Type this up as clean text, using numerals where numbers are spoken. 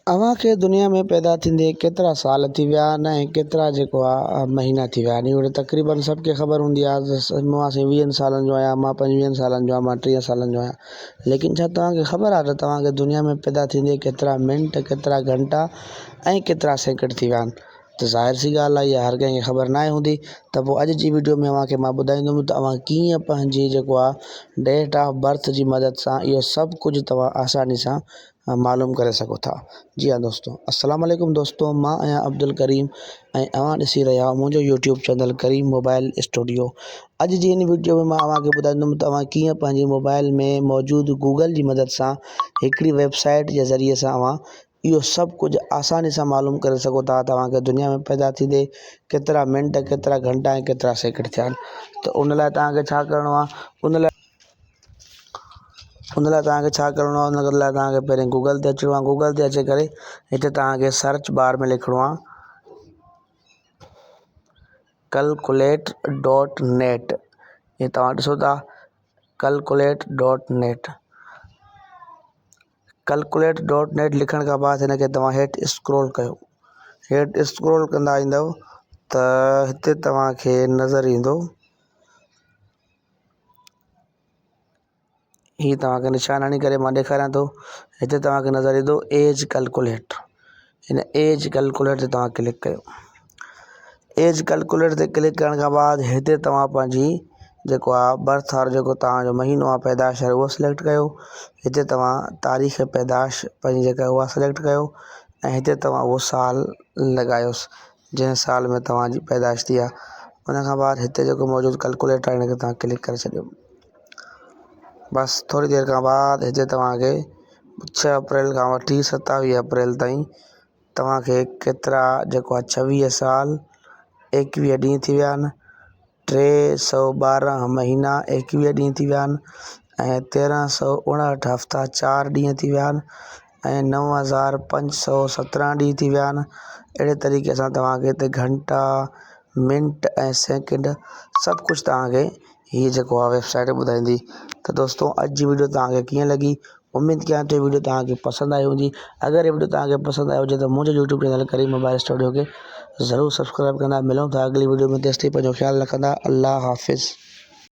اوهان کي دنيا ۾ پيدا ٿيندي ڪيترا سال ٿي ويا آهن ۽ ڪيترا جيڪو آهي مهينا ٿي ويا آهن اهو تقريبن سڀ کي خبر هوندي آهي ته مان سائين ويهن سالن جو آهيان مان پنجويهن سالن جو آهيان مان ٽيهن سالن جو آهيان ليڪن ڇا توهان کي خبر آهي ته توهان کي دنيا ۾ پيدا ٿيندي ڪيترا منٽ ڪيترا گهنٽا ۽ ڪيترا سيڪنڊ ٿي ويا آهن ته ظاهر سي ڳالهه آهي اها هر ڪنهن کي خبر ناهي هوندي ته پوء اڄ جي ويڊيو ۾ اوهان کي مان ٻڌائيندم ته اوهان ڪيئن پنهنجي جيڪو آهي ڊيٽ آف برٿ جي مدد سان اهو سڀ ڪجهه توهان آساني سان معلوم ڪري سگهو ٿا جي ها دوستو السلام عليڪم دوستو مان آهيان عبدالڪريم ۽ اوهان ڏسي رهيا آهيو منهنجو YouTube channel Karim mobile studio اڄ جي هن ويڊيو ۾ مان اوهان کي ٻڌائيندم ته اوهان ڪيئن پنهنجي موبائل ۾ موجود گوگل جي مدد سان هڪڙي ويب سائيٽ جي ذريعي سان اوهان اهو سڀ ڪجهه آساني سان معلوم ڪري سگهو ٿا توهان کي دنيا ۾ پيدا ٿيندي ڪيترا منٽ ڪيترا گهنٽا ۽ ڪيترا سيڪنڊ ٿيا آهن ته ان لاء توهان کي ڇا ڪرڻو آهي ان لاء ان لاء توهان کي ڇا ڪرڻو آهي ان لاء توهان کي پهرين گوگل تي اچڻو آهي گوگل تي اچي ڪري هتي توهان کي سرچ بار ۾ لکڻو آهي ڪلڪوليٽ ڊاٽ نيٽ هي توهان ڏسو ٿا calculate dot net calculate dot net لکڻ کان بعد هن کي توهان هيٺ اسڪرول ڪيو هيٺ اسڪرول ڪندا ايندو ته هتي توهان کي نظر ايندو هي توهان کي نشان هڻي ڪري مان ڏيکاريان ٿو هتي توهان کي نظر ايندو ايج ڪلڪوليٽ هن ايج ڪلڪوليٽ تي توهان ڪلڪ ڪيو ايج ڪلڪوليٽ تي ڪلڪ ڪرڻ کان بعد هتي توهان پنهنجي جيڪو آهي برٿ وارو جيڪو توهان جو مهينو آهي پيدائش وارو اهو سليڪٽ ڪيو هتي توهان تاريخ پيدائش پنهنجي جيڪا اها سليڪٽ ڪيو ۽ هتي توهان اهو سال لڳايوس جنهن سال ۾ توهان جي پيدائش ٿي آهي ان کان بعد هتي جيڪو موجود ڪلڪوليٽر آهي ان کي توهان ڪلڪ ڪري ڇڏيو بس ٿوري دير کان بعد هتي توهان کي ڇهه اپريل کان وٺي ستاويهه اپريل تائين توهان کي ڪيترا جيڪو آهي ڇويهه سال ايڪويهه ڏينهن ٿي ويا آهن 312 مهينا ايڪويهه ڏينهن ٿي ويا آهن ۽ 1359 هفتا چار ڏينهن ٿي ويا آهن ۽ 9517 ڏينهن ٿي ويا آهن اهڙي طريقي سان توهان کي هتي گهنٽا منٽ ۽ سيڪنڊ سڀ ڪجهه توهان کي هي جيڪو آهي ويب سائيٽ ٻڌائيندي ته دوستو اڄ جي ويڊيو توهان کي ڪيئن لڳي اميد ڪيان ٿو هي ويڊيو توهان کي پسند آئي هوندي اگر هي ويڊيو توهان کي پسند آيو هجي ته منهنجو يوٽيوب چينل ڪريم موبائل اسٽوڊيو کي ضرور سبسڪرائب ڪندا ملون ٿا اڳلي ويڊيو ۾ تيستائين پنهنجو خيال رکندا الله حافظ.